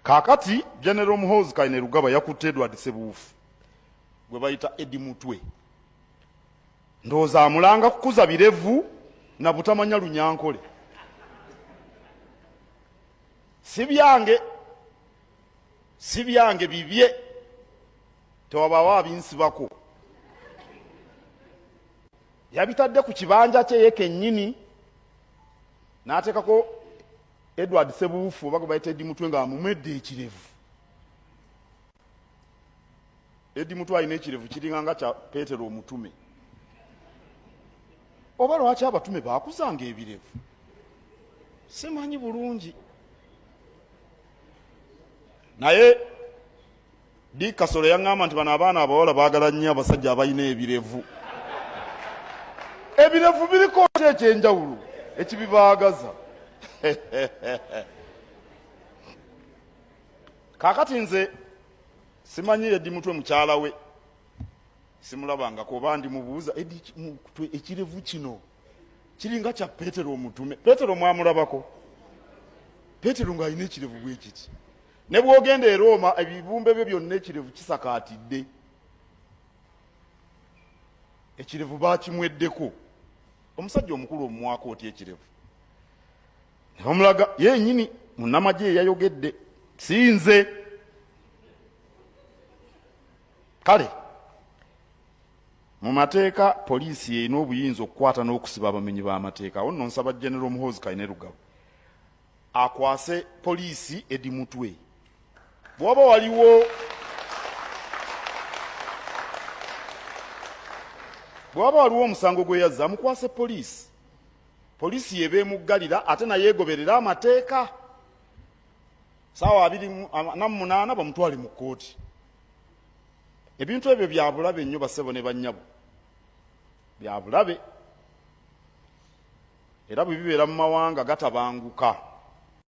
Kaakati General Muhoozi Kainerugaba yakutte Edward Ssebuwufu gwe bayita Eddie Mutwe. Ndowooza amulanga kukuza birevu na butamanya Lunyankole. Si byange, si byange bibye, tewabaawo abinsibako. Yabitadde ku kibanja kye ye kennyini n'ateekako Edward Ssebuwufu oba gwe bayita Eddie Mutwe ng'amumwedde ekirevu. Eddie Mutwe alina ekirevu kiringa nga kya Peetero omutume. Oba lwaki abatume baakuzanga ebirevu? Simanyi bulungi. Naye Dick Kasolo yaŋŋamba nti bano abaana abawala baagala nnyo abasajja abalina ebirevu. Ebirevu biriko ki eky'enjawulo ekibibaagaza? Kaakati nze simanyi Eddie Mutwe mukyala we simulabangako, oba ndimubuuza Eddie Mutwe ekirevu kino kiringa kya Peetero omutume. Peetero mwamulabako? Peetero ng'alina ekirevu bwe kiti. Ne bw'ogenda e Rooma ebibumbe bye byonna ekirevu kisakaatidde. Ekirevu baakimweddeko. Omusajja omukulu omumwako otya ekirevu? Ne bamulaga yennyini munnamagye yayogedde, si nze. Kale mu mateeka poliisi y'erina obuyinza okukwata n'okusiba abamenyi b'amateeka. Awo nno nsaba General Muhoozi Kainerugaba akwase poliisi Eddie Mutwe. Bw'oba waliwo bw'aba waliwo omusango gwe yazza amukwase poliisi, poliisi y'eba emuggalira ate naye egoberera amateeka. Saawa 28 bamutwale mu kkooti. Ebintu ebyo bya bulabe nnyo bassebo ne bannyabo, bya bulabe era bwe bibeera mu mawanga gatabanguka.